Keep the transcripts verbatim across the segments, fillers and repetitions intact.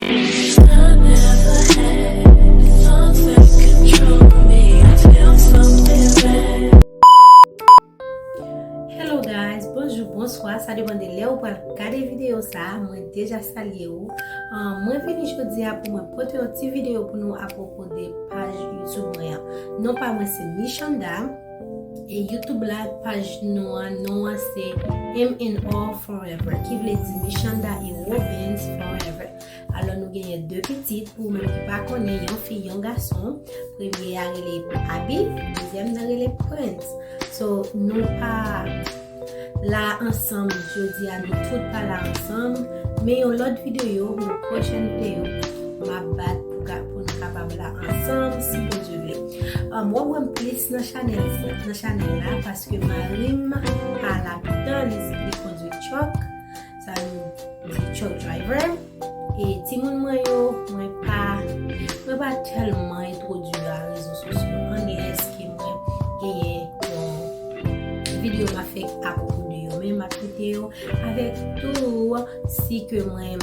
I never had thoughts that control me. I feel something bad. Hello guys, bonjou, bonswa, sa depann de lè ou pral gade videyo sa a. Mwen deja salye ou. Ah, mwen vini jodi a pou mwen pote yon ti videyo pou nou apwopo de paj YouTube mwen an. Non pa mwen se Michanda. E YouTube la, paj nou an, non an se M and R Forever, ki vle di Michanda e Robens Forever. Alò, nou genyen de pitit, pou ou menm ki pa konnen, yon fi, yon gason. Premye a rele Abi, dezyèm nan rele Prince. So, nou pa la ansanm jodi a, nou tout pa la ansanm. Men yon lòt videyo, yon pwochèn videyo, m ap bat pou, ka- pou nou kapab la ansanm, si Bondye vle. Um, w ap wè m plis nan chanèl, nan chanèl la, paske mari m pa ladan, li, li kondwi truck. Sa nou di truck driver. E timoun mwen yo, mwen pa, mwen pa tèlman entwodui yo a rezo sosyo, unless ke mwen genyen yon videyo m ap fè apwopo de yo, men m ap kite yo avèk tou si ke mwen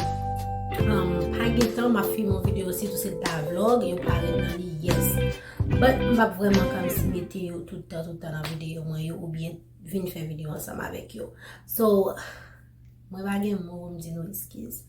um, pa gen tan, m ap filme yon videyo, sitou se ta vlog, yo parèt nan li, yes. But m p ap vrèman kòmsi mete yo tout tan, tout tan nan videyo mwen yo, oubyen vin fè videyo ansanm avèk yo. So, mwen pa gen mo pou m di nou eskiz.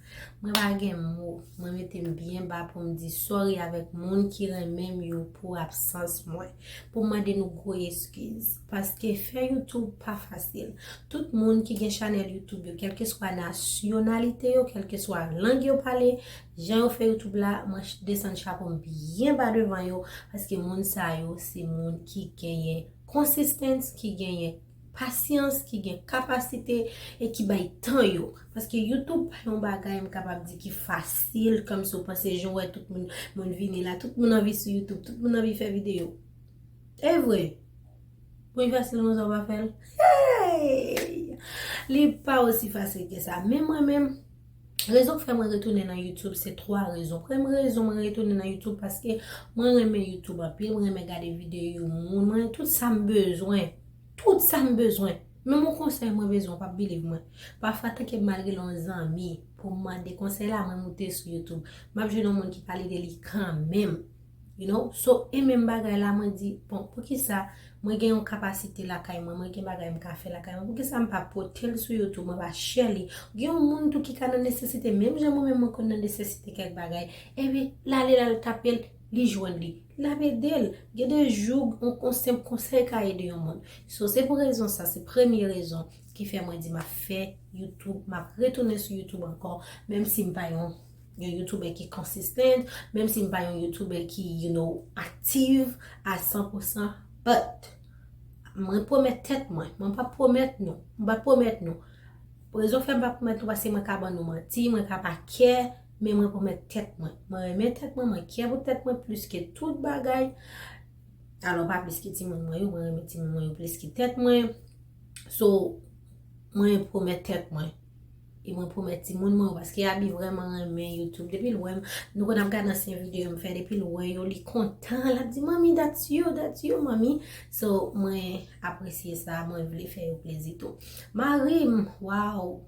Mwen pa gen mo. Mwen mete m byen ba pou m di sorry avèk moun ki renmen m yo pou absans mwen. Pou m mande nou gwo eskiz. Paske fè YouTube pa fasil. Tout moun ki gen chanèl YouTube yo, kèlkeswa nasyonalite yo, kèlkeswa lang yo pale, jan yo fè YouTube la, mwen ch- desann chapo m byen ba devan yo, paske moun sa yo se moun ki genyen konsistans, ki genyen pasyans, ki gen kapasite e ki bay tan yo. Paske YouTube pa yon bagay m kapab di ki fasil, kòmsi w panse jan w wè tout moun, moun vini la, tout moun anvi sou YouTube, tout moun anvi fè videyo. E vre. Pou li fasil konsa w pa fè l. Hey! Li pa osi fasil ke sa. Men mwen menm, rezon k fè mwen retounen nan YouTube, se twa rezon. Premye rezon mwen retounen nan YouTube, paske mwen renmen YouTube anpil, mwen renmen gade videyo moun, mwen tout sa m bezwen. Tout sa m bezwen. Menm yon konsèy mwen bezwen, w p ap believe mwen. Pafwa, tanke m al rele yon zanmi pou m mande konsèy la, mwen moute sou YouTube. M ap jwenn yon moun ki pale de li kanmenm. You know? So, e menm bagay la, mwen di, bon, poukisa mwen gen yon kapasite lakay mwen, mwen gen bagay m ka fè lakay mwen, poukisa m pa pote l sou YouTube, mwen pa share li? Gen yon moun tou ki ka nan nesesite, menm jan mwen menm mwen konn nan nesesite kèk bagay, ebyen, l ale l al tape l, li jwenn li. L ap ede l. Gen de jou, yon, yon senp konsèy ka ede yon moun. So, se pou rezon sa, se premye rezon ki fè mwen di m ap fè YouTube, m ap retounen sou YouTube ankò, menm si m pa yon yon YouTuber ki consistent, menm si m pa yon YouTuber ki, you know, aktif a san pou san, but mwen pwomèt tèt mwen, mwen pa pwomèt nou, mwen pa pwomèt nou. Rezon fè m pa pwomèt nou, paske mwen ka ban nou manti, mwen ka pa care, men mwen pwomèt tèt mwen. Mwen renmen tèt mwen, mwen care pou tèt mwen plis ke tout bagay. Alò, pa plis ke timoun mwen yo, mwen renmen timoun mwen yo plis ke tèt mwen. So, mwen pwomèt tèt mwen. E mwen pwomèt timoun mwen yo, paske Abi vrèman renmen YouTube. Depi l wè m, nou konn ap gade ansyen videyo m fè, depi l wè yo, li kontan. L ap di, "Mami, that's you, that's you, mami." So, mwen apresye sa, mwen vle fè yo plezi tou. Mari m, wow,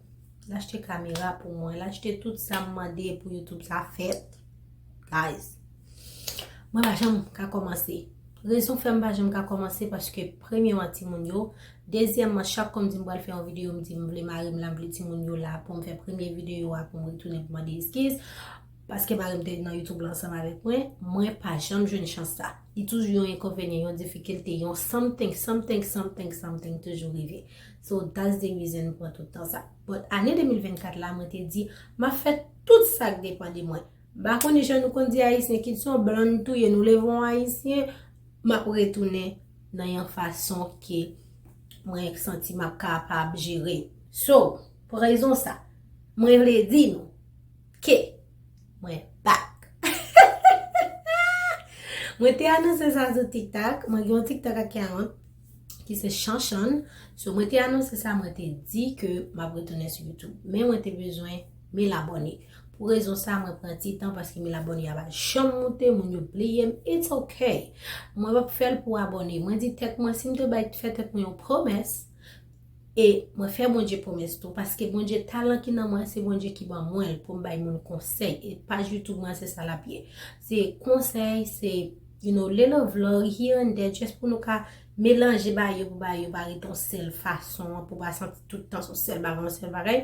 l achte kamera pou mwen, l achte tout sa m mande pou YouTube sa fèt. Guys, mwen pa janm ka kòmanse. Rezon fè m pa janm ka kòmanse, paske premyeman timoun yo, dezyèmman, chak kon m di m pral fè yon videyo, m di m vle mari m la, m vle timoun yo la pou m fè premye videyo a, pou m retounen pou mande eskiz, paske mari m te nan YouTube la ansanm avèk mwen, mwen pa janm jwenn chans sa. Li toujou yon enkonvenyan, yon difikilte, yon something, something, something, something toujou rive. So, that's the reason m pran tout tan sa. But ane de mil vennkat la, mwen te di, m ap fè tout sa k depann de mwen. M pa konnen jan nou konn di Ayisyen, kit se yon blan n touye, nou leve yon Ayisyen, m ap retounen nan yon fason ke mwen santi m ap kapab jere. So, pou rezon sa, mwen vle di nou ke mwen back. Mwen te anonse sa sou TikTok, mwen gen yon TikTok account ki se Chanchan. So, mwen te anonse sa, mwen te di ke m ap retounen sou YouTube. Men mwen te bezwen mil abòne. Pou rezon sa, mwen pran ti tan paske mil abòne a pa janm moute, moun yo bliye m. It's okay. Mwen p ap fè l pou abòne. Mwen di tèt mwen, si m te bay, fè tèt mwen yon pwomès, E mwen fè Bondye pwomès tou, paske Bondye, talan ki nan mwen, se Bondye ki ban mwen l pou m bay moun konsèy. E paj YouTube mwen, se sa l ap ye. Se konsèy, se, you know, little vlog here and there, just pou nou ka melanje bagay yo, pou bagay yo pa ret yon sèl fason, pou pa santi tout tan se yon sèl bagay, yon sèl bagay.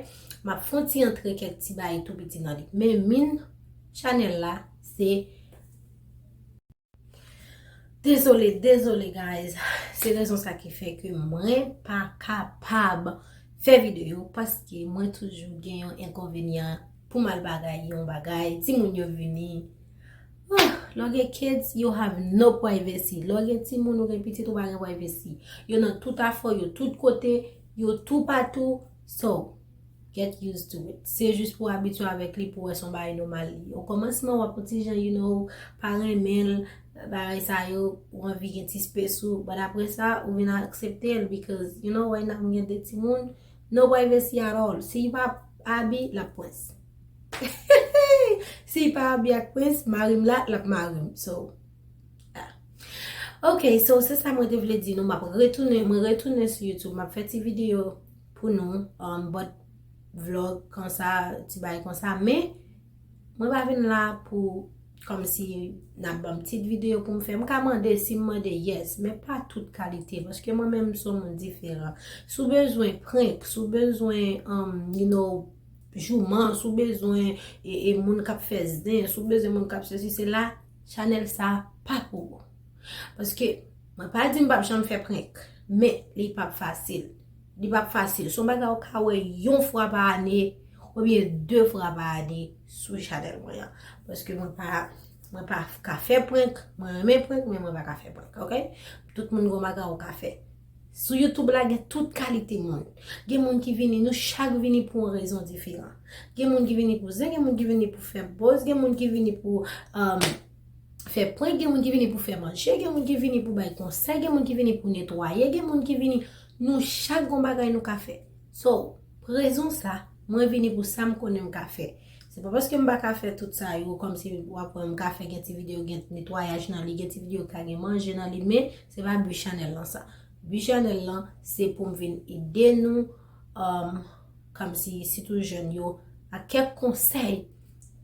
M ap fè yon ti antre kèk ti bagay tou piti nan li. Men min chanèl la, se Dezole, dezole, guys. Se rezon sa ki fè ke mwen pa kapab fè videyo, paske mwen toujou gen yon enkonvenyan pou m al bagay, yon bagay, timoun yo vini. Ah, lè w gen kids, you have no privacy. Lè w gen timoun, ou gen pitit, ou pa gen privacy. Yo nan tout afè w, yo tout kote, yo toupatou. So, get used to it. Se jis pou w abitye avèk li, pou w wè se yon bagay nòmal li ye. Okòmansman, w ap yon ti jan, you know, pa renmen l, bagay sa yo, ou anvi gen ti space ou, but apre sa, ou vin aksepte l, because, you know, right now, m gen de timoun, no privacy at all. Si l pa abi, l ap prens. Si l pa abi ak prens, mari m la, l ap mari m. So, ah. Ok, so se sa mwen te vle di nou. M ap retounen, mwen retounen sou YouTube. M ap fè ti videyo pou nou, um, but vlog konsa, ti bagay konsa. Men, mwen pa vin la pou, kòmsi, n ap ban m tit videyo pou m fè. M ka mande, si m mande, yes, men pa tout kalite, paske mwen menm m se yon moun diferan. Si w bezwen prank, si w bezwen, um, you know, jouman, si w bezwen, e, e, moun k ap fè zen, si w bezwen moun k ap sesi, sela, chanèl sa pa pou ou. Paske, mwen pa di m p ap janm fè prank, men li p ap fasil. Li p ap fasil. Se yon bagay ou ka wè yon fwa pa ane, oubyen de fwa pa ane sou chanèl mwen an. Paske mwen pa, mwen pa ka fè prank, mwen renmen prank, men mwen pa ka fè prank, ok? Tout moun gen yon bagay ou ka fè. Sou YouTube la, gen tout kalite moun. Gen moun ki vini, nou chak vini pou yon rezon diferan. Gen moun ki vini pou zen, gen moun ki vini pou fè boz, gen moun ki vini pou, um, fè prank, gen moun ki vini pou fè manje, gen moun ki vini pou bay konsèy, gen moun ki vini pou netwaye, gen moun ki vini, nou chak gon bagay nou ka fè. So, rezon sa, mwen vini pou sa m konnen m ka fè. Se pa paske m pa ka fè tout sa yo, kòmsi w ap wè m ka fè gen ti videyo, gen netwayaj nan li, gen ti videyo ki ka gen manje nan li, men se pa bi chanèl lan sa. Bi chanèl lan, se pou m vin ede nou, um, kòmsi sitou jèn yo, ak kèk konsèy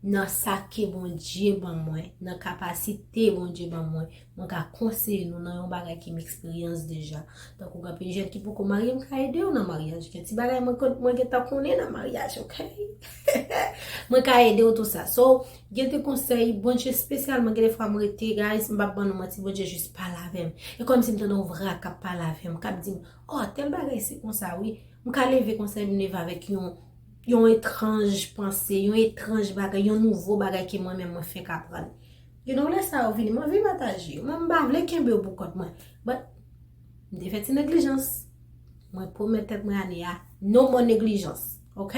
nan sa ke Bondye ban mwen, nan kapasite Bondye ban mwen, mwen ka konseye nou nan yon bagay ke m eksperyans deja. Tankou gen anpil jèn ki poko marye, m ka ede w nan maryaj. Gen ti bagay mwen kon-, mwen gentan konnen nan maryaj, ok? Mwen ka ede w tou sa. So, gen de konsèy, Bondye espesyalman, gen de fwa m rete, guys, m p ap ban nou manti, Bondye jis pale avè m. E kòmsi m tande yon vra k ap pale avè m, k ap di m, oh, tèl bagay se konsa, wi. M ka leve konsa, m leve avèk yon, yon etranj panse, yon etranj bagay, yon nouvo bagay ke mwen menm mwen fenk aprann. You know, lè sa yo vini, m anvi pataje yo. Mwen, m pa vle kenbe yo pou kont mwen. But, m te fè ti neglijans. Mwen pwomèt tèt mwen ane a, no more neglijans. Ok?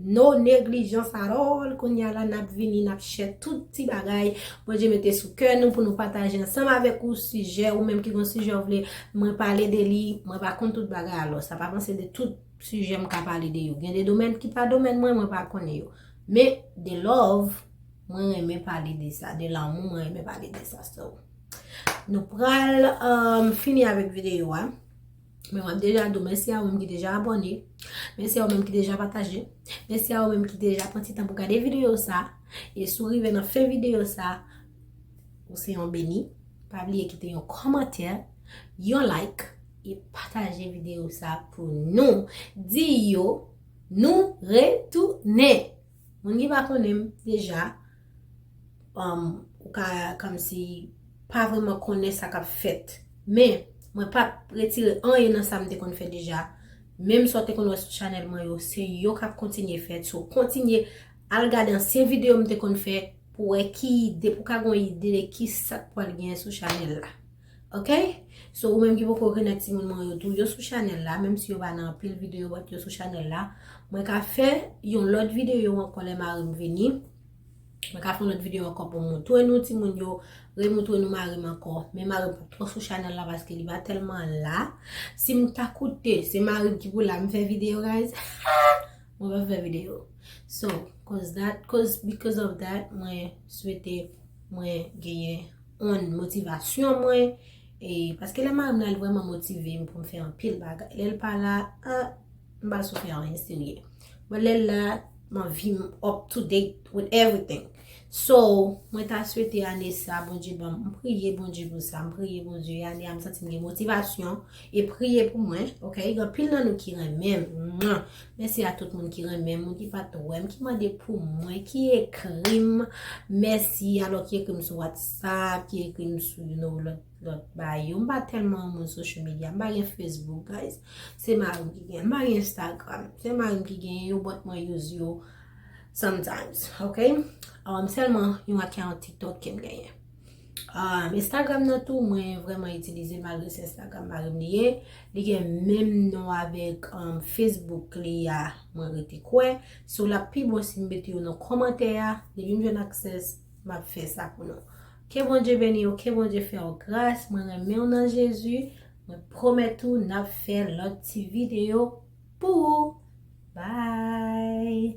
No neglijans at all. Kounye a la, n ap vini, n ap share tout ti bagay Bondye mete sou kè nou pou nou pataje ansanm avèk ou sijè, ou menm ki gon sijè ou vle mwen pale de li, mwen pa konn tout bagay, alò, sa pa panse de tout sijè m ka pale de yo. Gen de domèn ki pa domèn mwen, mwen pa konnen yo. Men, de love, mwen renmen pale de sa. De lanmou, mwen renmen pale de sa. So, nou pral, um, fini avèk videyo a. Men m ap deja di w mèsi a ou menm ki deja abòne. Mèsi a ou menm ki deja pataje. Mèsi a ou menm ki deja pran ti tan pou gade videyo sa. E si w rive nan fen videyo sa, ou se yon beni. Pa bliye kite yon kòmantè, yon like, e pataje videyo sa pou nou. Di yo, nou retounen. Moun ki pa konnen m deja, um, ou ka kòmsi pa vrèman konnen sa k ap fèt. Men, mwen p ap retire anyen nan sa m te konn fè deja. Menm sa w te konn wè sou chanèl mwen yo, se yo k ap kontinye fèt. So, kontinye al gade ansyen videyo m te konn fè pou wè ki ide, pou ka gon ide de ki sa k pral genyen sou chanèl la. Ok? So, ou menm ki poko konèt timoun mwen yo tou, yo sou chanèl la, menm si yo pa nan anpil videyo, but yo sou chanèl la. Mwen ka fè yon lòt videyo ankò lè mari m vini. Mwen ka fè yon lòt videyo ankò pou moutre nou timoun yo, remoutre nou mari m ankò. Men mari m pa twò sou chanèl la paske li pa tèlman la. Si m ta koute, se mari m ki pou la, m fè videyo, guys. Mwen pa fè videyo. So, cause that, cause, because of that, mwen swete mwen genyen on motivasyon mwen. E paske lè mari m la, li vrèman motive m pou m fè anpil bagay. Lè l pa la, ah, M pa sou fè anyen serye. But lè la, m anvi m up to date with everything. So, mwen ta swete ane sa, Bondye ban m, m priye Bondye pou sa, m priye Bondye, ane a m santi m gen motivasyon, e priye pou mwen, ok? Gen anpil nan nou ki renmen m. Mèsi a tout moun ki renmen m, moun ki pa t wè m, ki mande pou mwen, ki ekri m. Mèsi, alò ki ekri m sou WhatsApp, ki ekri m sou, you know, lòt, lòt bagay yo. M pa tèlman yon moun social media, m pa gen Facebook, guys. Se mari m ki gen, m pa gen Instagram. Se mari m ki gen yo, but mwen use yo sometimes, ok? Um, sèlman yon account TikTok ke m genyen. Um, Instagram nan tou, mwen vrèman itilize l, malgre se Instagram mari m li ye. Li gen menm non avèk, um, Facebook li a, mwen rete kwè. So, l ap pi bon si m mete yo nan kòmantè a. Depi m jwenn access, m ap fè sa pou nou. Ke Bondye beni w, ke Bondye fè w gras. Mwen renmen w nan Jezi. Mwen pwomèt ou, n ap fè lòt ti videyo pou ou. Bye!